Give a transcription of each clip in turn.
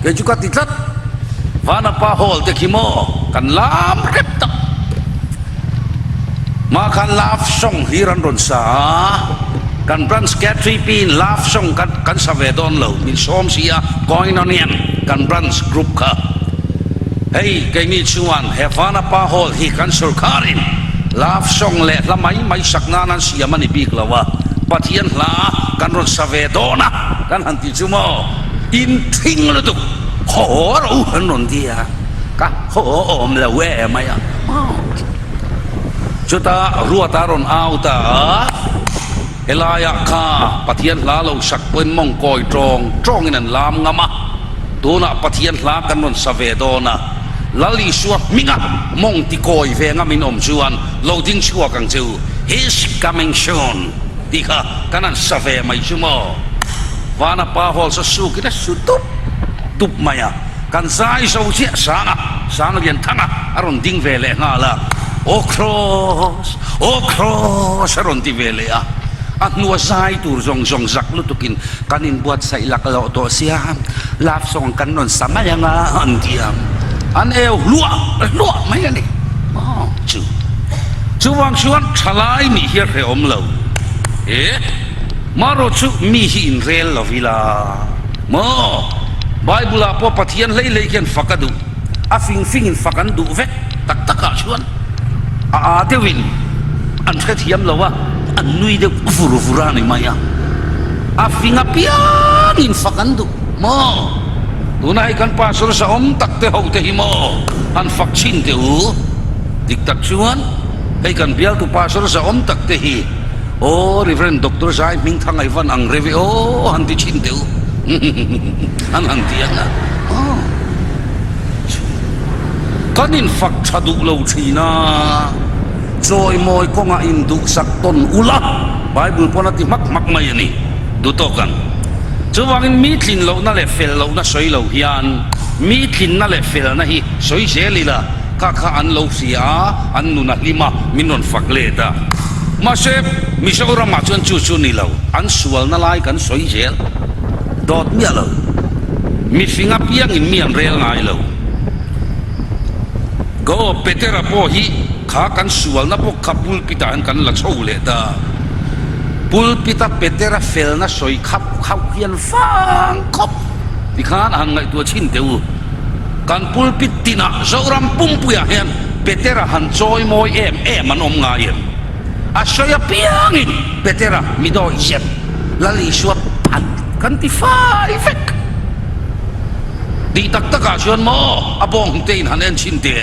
Kei chu ka ti tlat. Vanapa Hall te khi maw kan lam rep tak. Mah khan love song hlir an rawn sa a, kan branch K3P in love song kan kan sa ve dawn lo, min sawm si a, Koinonian kan branch group kha. Hei keini chuan he Vanapa Hall hi kan sorkarin love song leh hla mai mai sak nan an siam a ni bik lo a, Pathian hla kan rawn sa ve dawn a kan han ti chu maw in thing lutuk haw rawh u an rawn ti a, ka haw awm lo e mai a. Chutah Ruata a rawn au ta a, helaiah kha Pathian hla lo sak pawhin mawng kawi tawng tawngin an lam ngam a, tunah Pathian hla kan rawn sa ve dawn a, Lal Isua hminga mawng ti kawi ve ngam in awm chuan lo ding chhuak ang che u, He's coming soon tih kha kan han sa ve mai chu maw? Vana pa hawl sa sukin a su tup tup mai a. Kan zai zo chiah Sanga, Sang Lianthanga a rawn ding ve leh nghal a, Aw Kraws, aw Kraws a rawn ti ve leh a. A hnua zai tur zawng zawng zak lutukin kan inbuatsaih lak loh tawh sia, love song kan rawn sa mai ang a, an ti a. An eu hluah hluah mai a ni. Aw chu. Chuvang chuan thalai nih hi a hrehawm lo. E, marawh chu mi hi inrel lo ila. Maw? Bible ah pawh Pathian hlei hlei khian fak a duh, a fing fing in fak an duh vek tak tak ah chuan a aa deuh in an hrethiam lo a, an nui deuh vur vur a ni mai a. A fing apiang in fak an duh maw? Tuna hei kan pastor zahawm tak te ho te hi maw han fak chhin teh u? Dik tak chuan hei kan bialtu pastor zahawm tak te hi Aw Rev. Doctor Zai Hmingthang ai van ang reve aw han ti thin teh u an han ti ang a aw kan in fak tha duh lo thin a chawimawi kawngah in duhsak tawn ula Bible pawn a ti hmak hmak mai a ni duh tawk ang chuvangin mi tlin lohna leh fel lohna sawi lo hian mi tlinna leh felna hi sawi zel ila Kha kha an lo hria a, an nun a hlim a, min rawn fak let a. Mahse, Mizoramah chuan chu chu ni lo, an sualna lai kan sawi zel dawt miah lo. Mihring apiangin mi an rel ngai lo. Go, Petera pawh hi kha kan sualna pawh kha pulpit-ah hian kan la chho leh ta. Pulpit-a Petera felna sawi khauh khauh hian vang khawp tikhan a han ngaihtuah chhin teh u. Kan pulpit tinah Zoram pumpuiah hian Petera han chawi mawi em em an awm ngai em? A sawi apiangin Petera mi dawi zep Lal Isua phat kan ti fai vek. Tih tak takah chuan maw a bawng te in han en chhin teh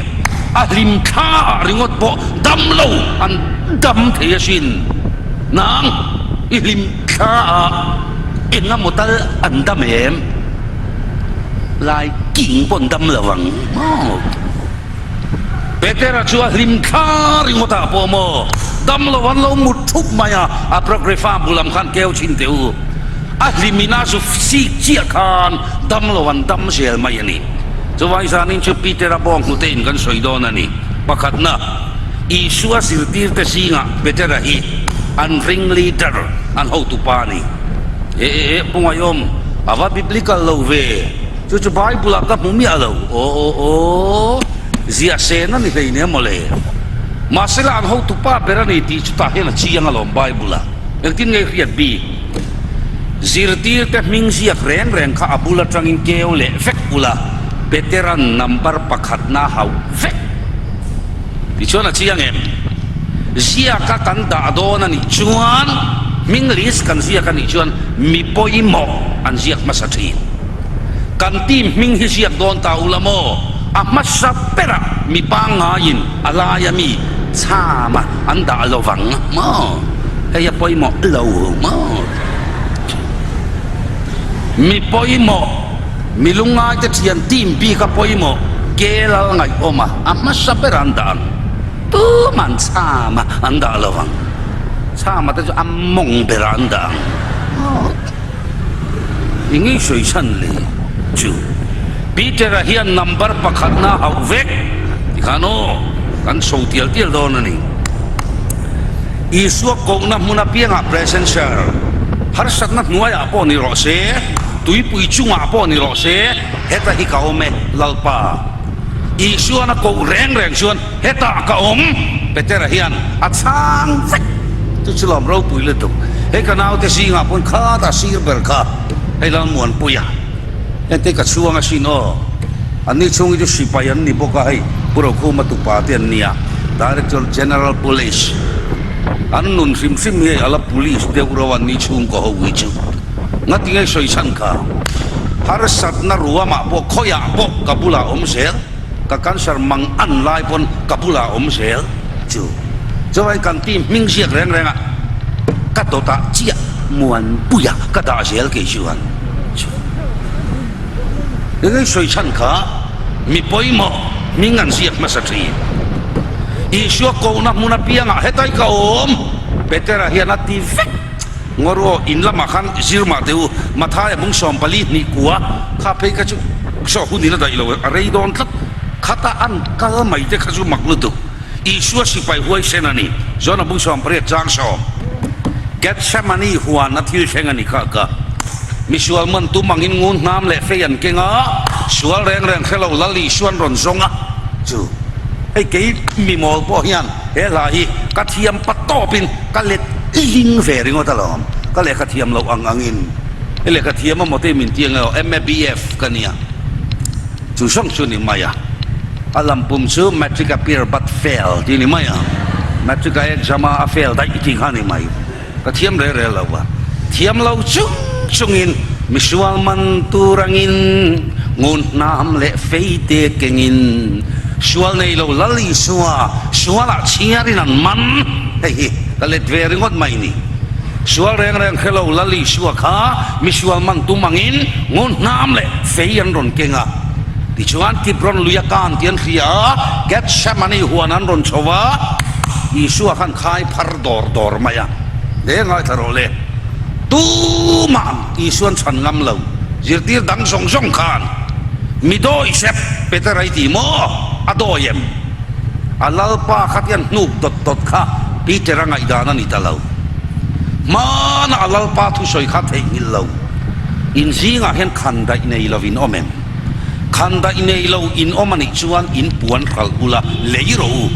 a hlim thla ah ringawt pawh dam lo an dam thei asin. Nang i hlim thla ah eng emaw tal an dam em? Lai king pawn dam lo ang maw? Petera chu a hlim thla ringawt ah pawh maw dam lo an lo mut thup mai a, Apocrypha bu lam khan keu chhin teh u. A hlim in a zu sik chiah khan dam lo an dam zel mai a ni. Chuvang zanin chu Petera bawng hnute in kan sawi dawn a ni. Pakhatna, Isua zirtirte zingah Petera hi an ring leader, an hotupa a ni. E e e, Pu Ngaiawm, a va biblical lo ve. Chu chu Bible ah ka hmu miah lo. Aw aw aw, ziah sen a ni hleinem maw le. Mahsela an hotu pa ber a ni tih chutah hian a chiang alawm Bible ah. Engtin nge i hriat bik? Zirtirte hming ziak reng reng kha a bul atangin keu leh vek ula, Petera'n number pakhatna a hauh vek. Tichuan a chiang em? Ziaka kan dah dawn a nih chuan hming list kan ziak a nih chuan mi pawimawh an ziak hmasa thin. Kan team hming hi ziak dawn ta ula maw? A hmasa berah mi pangngaiin a laia mi chhama an dah lo vang maw? Hei a pawimawh lo maw? Mi pawimawh, mi lungngaite thian team bika pawimawh ke lal ngaihawma a hmasa berah an dah ang. Tuman chhama an dah lo ang. Chhama te chu a mawng berah an dah ang. I ngei sawi chhan le chu. Peter-a hian number pakhatna a hauh vek tikhan aw kan chho tial tial dawn a ni. Isua kohna hmun apiangah present sir. Harsatna hnuaiah pawh ni rawh se, tuipui chungah pawh ni rawh se. Heta hi ka awm e, Lalpa. Isuan a koh reng reng chuan, Hetah ka awm, Petera hian a chhang vek. Chu chu lawm ropui lutuk. Hei ka naute zingah pawn khatah sir ber kha hei Lalmuanpuia. Hengte ka chhuang asin aw. Anni chhung hi chu sipai an ni bawk a, hei Pu Rokhuma tupa te an nia, Director General Police. An nun hrim hrim hi hei a la Police deuh reuh a anni chhungkaw ho hi chu. Ngati nge sawi chhan kha? Harsatna ruamah pawh khawiah pawh ka bulah awm zel, ka cancer mang an lai pawn ka bulah awm zel chu. Chuan kan team hming ziak reng reng a ka dawtah chiah Muanpuia ka dah zel kei chuan chu. Engei sawi chhan kha mi pawimawh hming an ziak hmasa thin. Isua kohna hmun apiangah hetai ka awm, Petera hian a ti vek. Ngawr aw, in lamah khan zir mah teh u, Mathaia bung 44 kua kha phei kha chu saw hun in a daih lo, a rei dawn tlat. Khata an kal mai te kha chu mak lutuk. Isua sipai huaisen a ni, Jona bung 80 chang sawm. Gethsemane huan a thil thleng a ni kha ka. Misual man tum angin ngun hnam leh fei an keng a, sual reng reng hre lo Lal Isua an rawn zawng a, chu hei kei mimawl pawh hian he hla hi ka thiam pa tawpin ka let ling ve ringawt alawm, ka lehkha thiam loh ang angin i lehkha thiam amaw te min ti ang emaw MABF ka nia, chu zawng chu ni mai a, a lampum chu Matric appear but fail tih ni mai a, Matric a exam a a fail daih tih kha ni mai. Ka thiam rel rel lo va, thiam lo chung chungin misual man tur angin ngun hnam leh fei te kengin sual nei lo Lal Isua sualah chhiarin an man. Hei hi ka let ve ringawt mai ni. Sual reng reng hre lo Lal Isua kha misual man tum angin ngun hnam leh fei an rawn keng a. Tichuan Kidron lui a kan tih an hria a, Gethsemane huan an rawn chho a, Isua khan khai phar dawr dawr mai a, He ngaithla rawh le, tuma'n Isua'n chhan ngam lo, zirtir dang zawng zawng khan mi dawi sep Petera i ti maw? A dawi em? A Lalpa kha tian hnuk dawt dawt kha Peter-a ngaihdan a ni ta lo. Hmana a Lalpa thusawi kha theihnghilh lo. In zingah hian khan daih nei lo in awm em? Khan daih nei lo in awm a nih chuan in puan hralh ula lei rawh u.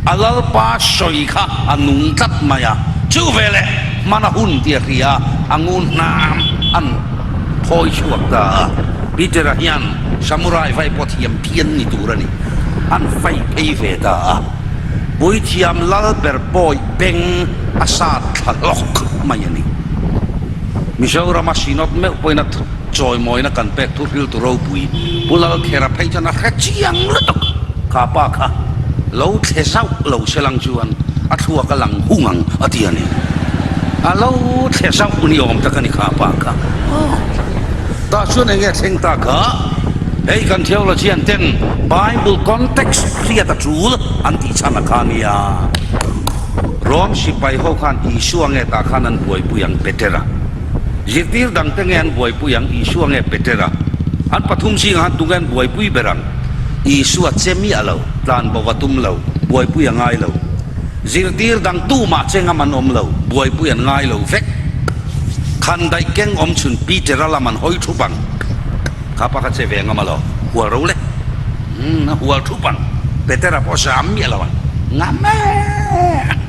A Lalpa sawi kha a nung tlat mai a, chu veleh hmana hun tih a hria a, a ngun hnam an phawi chhuak ta a. Peter-a hian samurai vai pawh thiam phian ni tur a ni, an fai phei ve ta a. Puithiam lal ber bawi beng a sat thla hlawk mai a ni. Mizorama Synod meuh pawhin a Chawimawina kan pek thu hriltu ropui Pu Lalkhera phei chuan a hre chiang lutuk. Kha pa kha lo thle zauh lo se lang chuan a thluak a lang hung ang a ti a ni. A lo thle zauh ni awm tak a ni kha pa kha. Aw. Tah chuan eng nge thleng ta kha? Hei kan theologian ten Bible context hriat a tul an tih chhan a kha nia. Rom sipai ho khan Isua nge tah khan an buaipui ang Petera. Zirtir dangte nge an buaipui ang? Isua nge Petera? An pathum zingah han tunge an buaipui ber ang? Isua che miah lo, tlan bo va tum lo, buaipui a ngai lo. Zirtir dang tumah che ngam an awm lo, buaipui an ngai lo vek. Khan daih keng awm chhun Petera lam an hawi thup ang. Kha pa kha che ve ngam a lo, hual ro le. Umm, a hual thup ang. Petera pawh zam miah lo ang. Ngam e!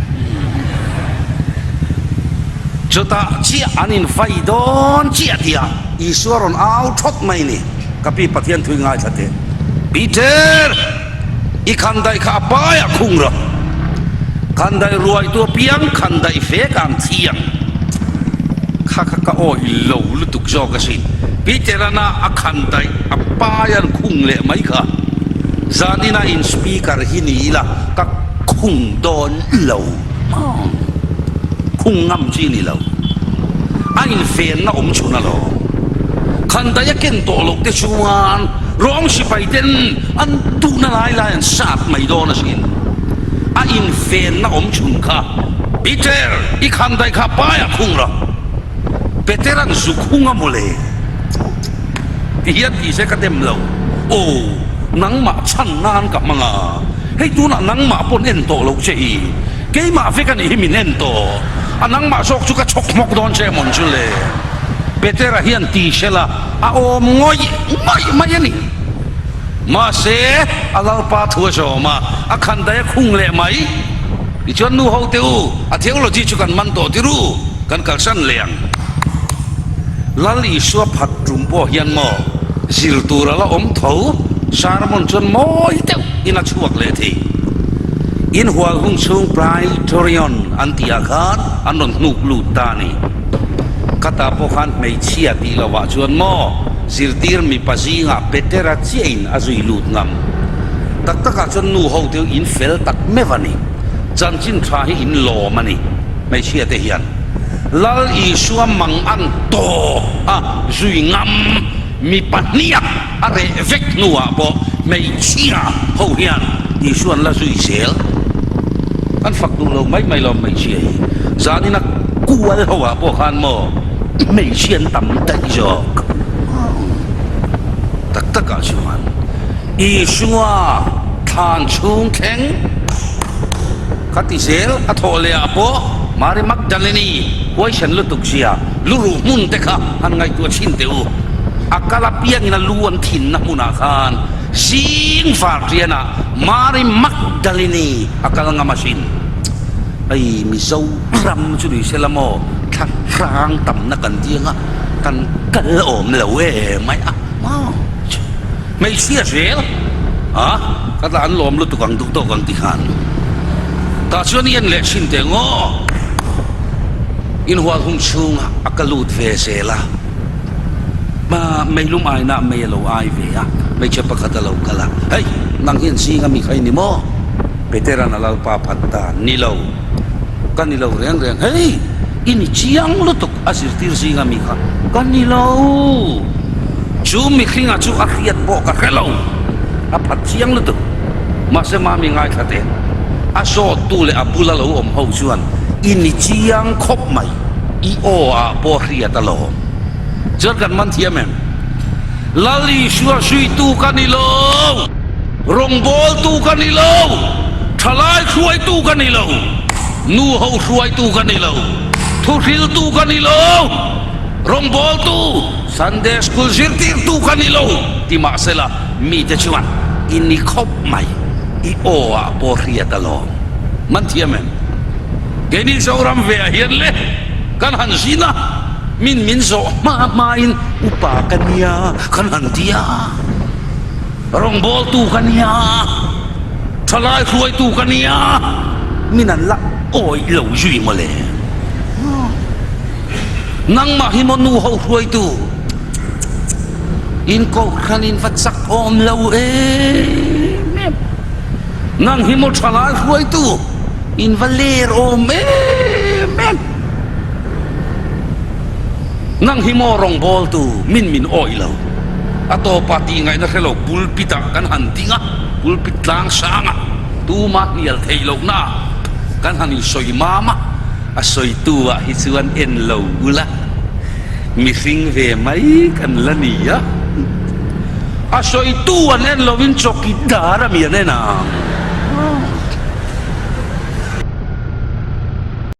Chutah chiah an infai dawn chiah tih ah Isua rawn au thawt mai ni. Ka pi Pathian thui ngaithla teh. Peter, i khandaih kha a paiah khung rawh. Khandaih ruaitu apiang khandaih vek ang thiang. Kha kha ka awih lo lutuk zawk asin. Peter-ana a khandaih a pai an khung leh mai kha. Zanina in speaker hi ni ila ka khung dawn lo. Khung ngam chi ni lo. A invenna awm chhun alawm. Khandaih a ken tawh loh te chuan rawng sipai ten an duhna lai lai an sat mai dawn asin. A invenna awm chhun kha Peter i khandaih kha paiah khung rawh. Peter-a'n zu khung a mawle. Ti hian tih se ka dem lo. Aw, nangmah chhan nan ka hmang a. Hei tunah nangmah pawn en tawh loh che hi. Keimah vek a nih hi min en tawh. A nangmah zawk chu ka chhawk hmawk dawn che mawn chu le. Petera hian ti sela a awm ngawih ngawih mai a ni. Mahse, a Lalpa thu a zawm a, a khan daih a khung leh mai. Tichuan nu ho te u, a theology chu kan man tawh tir u, kan kalsan leh ang. Lal Isua phat tum pawh hian maw zir tur a la awm tho, sermon chuan mawi deuh in a chhuak leh thei. Inhual hun chhung Praetorian an tih ah khan an rawn hnuk lut ta a ni. Khatah pawh khan hmeichhia tih lo ah chuan maw zirtir mipa zingah Petera chiah in a zui lut ngam. Tak tak ah chuan nu ho te in fel tak meuh a ni. Chanchin tha hi in lawm a ni hmeichhia te hian. Lal Isua mang an tawp a zui ngam mi pahniha a reh vek hnuah pawh hmeichhia ho hian Isua an la zui zel. An fak duh lo mai mai lo hmeichhia hi. Zanina kual ho ah pawh khan maw hmeichhia an tam daih zawk. Tak takah chuan Isua thlan chhung thleng. Ka ti zel, a thawh leh ah pawh Mary Magdalene huaisen lutuk zia lu ruh hmun te kha han ngaihtuah chhin teh u. A kal apiangin a lu an thinna hmunah khan zing var tianah Mary Magdalene a kal ngam asin. Hei Mizoram chu ni sela maw thla hrang tamna kan ti anga kan kal awm lo emai a. Hmeichhia zel a, ka tla an lawm lutuk ang duh tawk ang ti khan tah chuan i en leh thin teh ngaw. Inhual hung chhungah a ka lut ve zel a, meilum aina mei a lo ai ve a, hmeichhe pakhat a lo kal a, Hei, nang hian zinga mi kha i ni maw? Petera'n a lalpa phat ta, Ni lo, ka ni lo reng reng, hei, i ni chiang lutuk. A zirtir zinga mi kha ka ni lo. Chu mihringa chu a hriat pawh ka hre lo. A phat chiang lutuk. Mahse mami ngaithla teh. A zawttu leh a bula lo awm ho chuan i ni chiang khawp mai. I aw ah pawh hriat alawm. Chuan kan man thiam em? Lal Isua zuitu ka ni lo. Rawngbawltu ka ni lo. Thalai hruaitu ka ni lo. Nu ho hruaitu ka ni lo. Thuhriltu ka ni lo, rawngbawltu, Sunday School zirtirtu ka ni lo ti mahsela mite chuan i ni khawp mai, i aw ah pawh hriat alawm. Man thiam em? Keini Zoram ve ah hian le kan han zin a, min min zawh hma hma in upa ka nia kan han ti a. Rawngbawltu ka nia, thalai hruaitu ka nia, min an la awih lo zui mawle. Nangmah hi maw nu ho hruaitu, in kohhran in va chak awm lo em em. Nang hi maw thalai hruaitu, in va ler awm em em. Nang hi maw rawngbawltu min min awih lo. A tawpa tih ngaihna hre lo pulpit ah kan han ding a, pulpit tlang sang ah tuma hnial theih lohna ah kan han insawi mam a, a sawitu ah hi chuan en lo ula, mihring ve mai kan la ni a, a sawitu an en lovin chawkidar a mi an en ang.